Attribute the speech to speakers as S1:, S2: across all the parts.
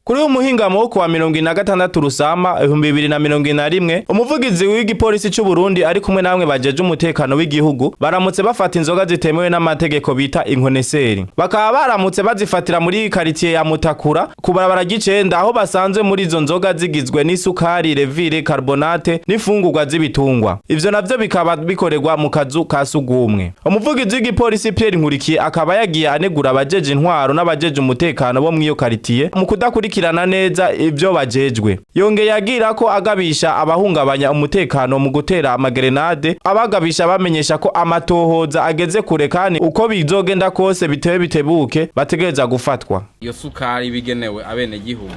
S1: Kuri uyu muhingamo wo kuwa 46 Rusama 2021, umuvugizi w'igipolisi c'u Burundi ari kumwe namwe bajeje umutekano w'igihugu baramutse bafata inzoga zitemewe n'amategeko bita inkoneseri. Bakaba baramutse bazifatira muri quartier ya Mutakura ku barabara ry'icenda, aho basanzwe muri izo nzoga zigizwe n'isukari, levure carbonate n'ifungurwa z'ibitungwa. Ivyo navyo bikaba bikorerwa mu kazu ka sugumwe. Umuvugizi w'igipolisi Pierre Nkurikiye akaba yagiye anegura abajeje intwaro n'abajeje umutekano bo mw'iyo quartier mu kudakurikirana neza ivyo bajejwe. Yongeye agira ko agabisha abahungabanya umutekano mu gutera amagerenade, abagabisha bamenyesha ko amatohoza ageze kure kandi uko bizogenda kose bitewe bitebuke bategereza gufatwa.
S2: Iyo sukari bigenewe abenegihugu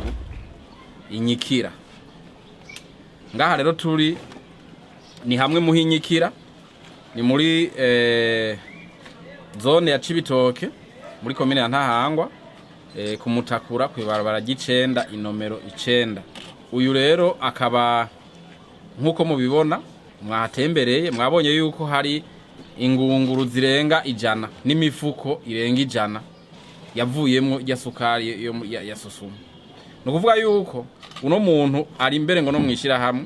S2: inyikira. Ngaha rero turi ni hamwe muhinyikira, ni muri zone ya Cibitoke, muri komine ya Ntahangwa, kumutakura kw'ibarabara ry'icenda, inomero 9. Uyu rero akaba, nk'uko mubibona mwahatembereye, mwabonye yuko hari ingunguru zirenga 100 n'imifuko irenga 100 yavuyemwo ya sukari yo ya Sosumo. Ni ukuvuga yuko uno muntu ari imbere ngo no mwishirahamwe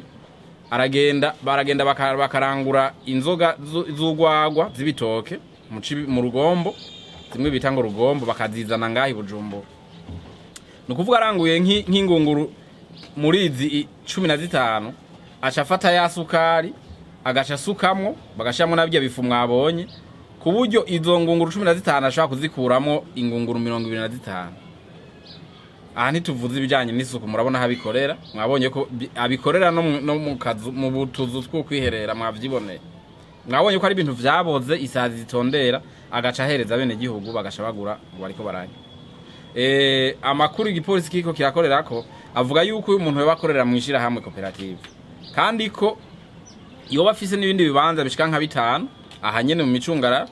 S2: aragenda, baragenda bakarangura inzoga z'urwagwa z'ibitoke mu Rugombo, zimwe bita ngo Rugombo, bakazizana ngaha i Bujumbura. Ni ukuvuga aranguye nk'ingunguru muri izi 15, aca afata ya sukari agaca asukamwo, bagashiramwo na birya bifu mwabonye, ku buryo izo ngunguru 15 ashobora kuzikuramwo ingunguru 25. Aha ntituvuze ibijyanye n'isuku. Murabona aho abikorera, mwabonye ko abikorera no mu kazu, mu butuzu two kwiherera. Mwavyiboneye, mwabonye ko ari ibintu vyaboze, isazi zitondera, agaca ahereza bene gihugu bagaca bagura ngo bariko baranywa. Amakuru igipolisi kiriko kirakorerako avuga yuko uyu muntu yoba akorera mu ishirahamwe koperative, kandi ko yoba afise n'ibindi bibanza bishika nka bitanu aha nyene mu micungara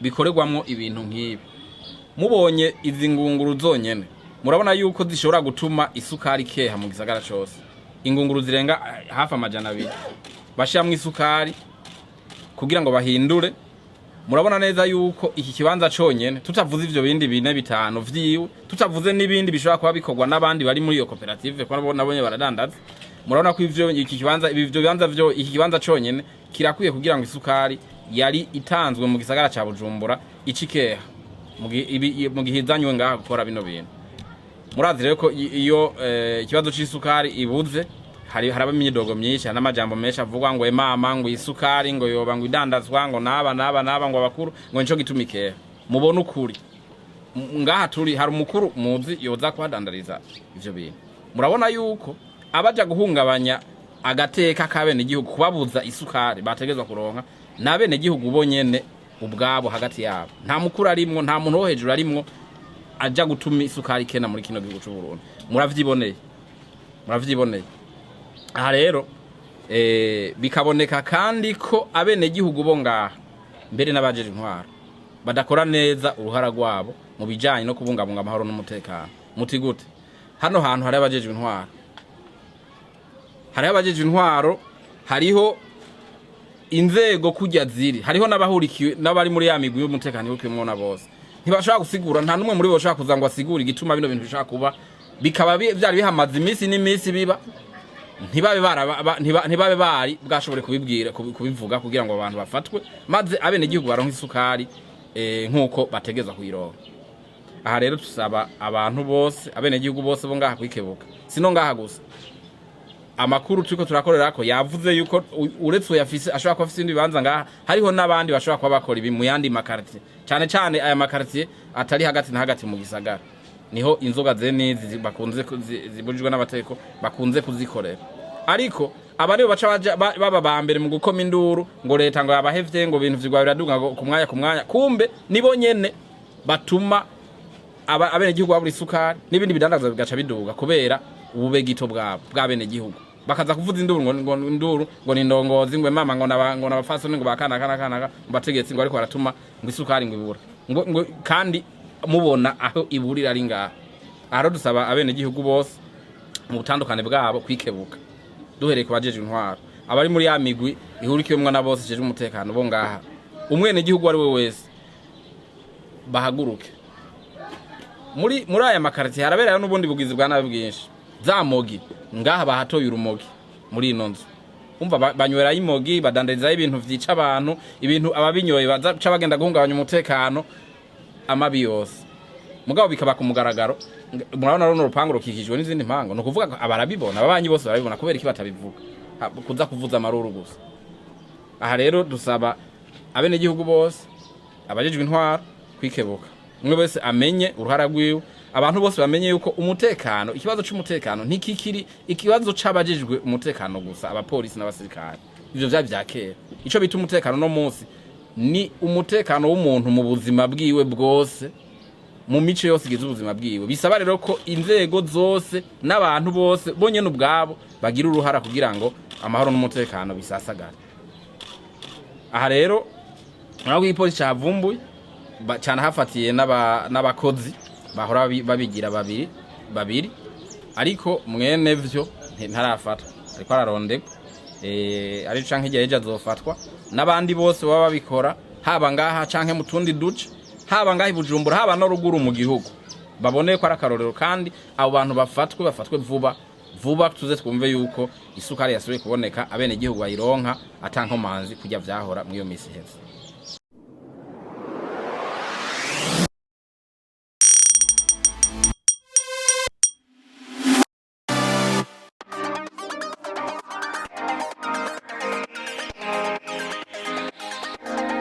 S2: bikorerwamwo ibintu nk'ibi. Mubonye izi ngunguru zonyene, murabona yuko zishobora gutuma isukari ikeha mu gisagara cose. Ingunguru zirenga hafi 200 bashiramwo isukari kugira ngo bahindure. Murabona neza yuko iki kibanza conyene, tutavuze ivyo bindi bine bitanu vyiwe, tutavuze n'ibindi bishobora kuba bikorwa n'abandi bari muri iyo koperative, kuko nabo nabonye baradandaza, murabona ko ivyo iki kibanza, ivyo bibanza vyo, iki kibanza conyene kirakwiye kugira ngo isukari yari itanzwe mu gisagara ca Bujumbura icikeha mu gihe izanywe ngaha gukora bino bintu. Murazi rero ko iyo ikibazo c'isukari ibuze hari haraba imyidogo myinshi, hari n'amajambo menshi avugwa ngo mama, ngo isukari ngo yoba ngo idandazwa ngo naba naba naba, ngo abakuru, ngo nico gituma ikeha. Mubone ukuri. Ngaha turi hari umukuru muzi yoza kuhadandariza ivyo bintu? Murabona yuko abaja guhungabanya agateka k'abenegihugu, kubabuza isukari bategerezwa kuronka, n'abenegihugu bo nyene ubwabo hagati yabo. Nta mukuru arimwo, nta muntu wo hejuru arimwo aja gutuma isukari ikena muri kino gihugu c'u Burundi. Muravyiboneye, muravyiboneye. Aha rero bikaboneka kandi ko abenegihugu bo ngaha mbere n'abajeje intwaro badakora neza uruhara rwabo mu bijanye no kubungabunga amahoro n'umutekano. Muti gute? Hano hantu hari abajejwe intwaro, hariho abajejwe intwaro, hariho inzego kurya ziri, hariho n'abahurikiwe n'abari muri ya migwi y'umutekano ihurikiyemwo na bose. Ntibashobora gusigura, nta n'umwe muri bo bashobora kuza ngo asigure igituma bino bintu bishobora kuba, bikaba vyari bihamaze iminsi n'iminsi biba, ntibabe bari bwashobore kubibwira, kubivuga kugira ngo abantu bafatwe, maze abenegihugu baronke isukari nk'uko bategezwa kuyironka. Aha rero tusaba abantu bose, abenegihugu bose bo ngaha kwikebuka. Sino ngaha gusa, amakuru turiko turakorera ko yavuze yuko uretse uyafise ashobora kuba afise ibindi bibanza ngaha, hariho n'abandi bashobora kuba bakora ibi mu yandi makartier, cane cane aya makartier atari hagati na hagati mu gisagara. Niho inzoga zenizi bakunze zibujijwe n'amategeko bakunze kuzikorera. Ariko aba nibo baca baba ba mbere mu gukoma induru ngo leta ngo yabahevye, ngo ibintu vyigwa biraduga, ngo ku mwanya ku mwanya. Kumbe nibo nyene batuma abenegihugu babura isukari n'ibindi bidandazwa bigaca biduga kubera ubube gito bwabo bw'abenegihugu, bakaza kuvuza induru ngo induru ngo ni ndongozi, ngo mama, ngo naba, ngo nabafasoni, ngo bakana kana kana ngo bategetsi, ngo ariko baratuma ngo isukari ngo ibura, ngo kandi mubona aho iburira ari ngaha. Aha rero dusaba abenegihugu bose mu butandukane bwabo kwikebuka, duhereye ku bajejwe intwaro, abari muri ya migwi ihurikiwemwo na bose ijejwe umutekano bo ngaha. Umwenegihugu uwo ari we wese bahaguruke. Muri aya makaritiye haraberayo n'ubundi bugizi bwa nabi bwinshi. Za mogi ngaha bahatoye urumogi muri ino nzu, umva banywerayo imogi, badandarizayo ibintu vyica abantu, ibintu ababinyoye baca bagenda guhungabanya umutekano, amabi yose. Mugabo bikaba ku mugaragaro. Murabona runo rupangu rukikijwe n'izindi mpango, ni ukuvuga ko abarabibona, ababanyi bose barabibona. Kubera iki batabivuga? Kuza kuvuza amaruru gusa. Aha rero dusaba abenegihugu bose, abajejwe intwaro, kwikebuka, umwe wese amenye uruhara rwiwe, abantu bose bamenye yuko umutekano, ikibazo c'umutekano ntikikiri ikibazo c'abajejwe umutekano gusa, abapolisi n'abasirikare. Ivyo vyari vya kera. Ico bita umutekano no munsi ni umutekano w'umuntu mu buzima bwiwe bwose, mu mico yose igize ubuzima bwiwe. Bisaba rero ko inzego zose n'abantu bose bonyene ubwabo bagira uruhara kugira ngo amahoro n'umutekano bisasagare. Aha rero murabona ko igipolisi cavumbuye cane hafatiye n'abakozi bahora babigira babiri babiri, ariko mwene vyo ntarafatwa, ariko ararondegwa, ari canke hirya y'ejo azofatwa n'abandi bose baba babikora, haba ngaha canke mu tundi duce, haba ngaha i Bujumbura, haba no ruguru mu gihugu, babone ko ari akarorero. Kandi abo bantu bafatwe, bafatwe vuba vuba, tuze twumve yuko isukari yasubiye kuboneka, abenegihugu bayironka ata nkomanzi, kurya vyahora muri iyo misi iheze.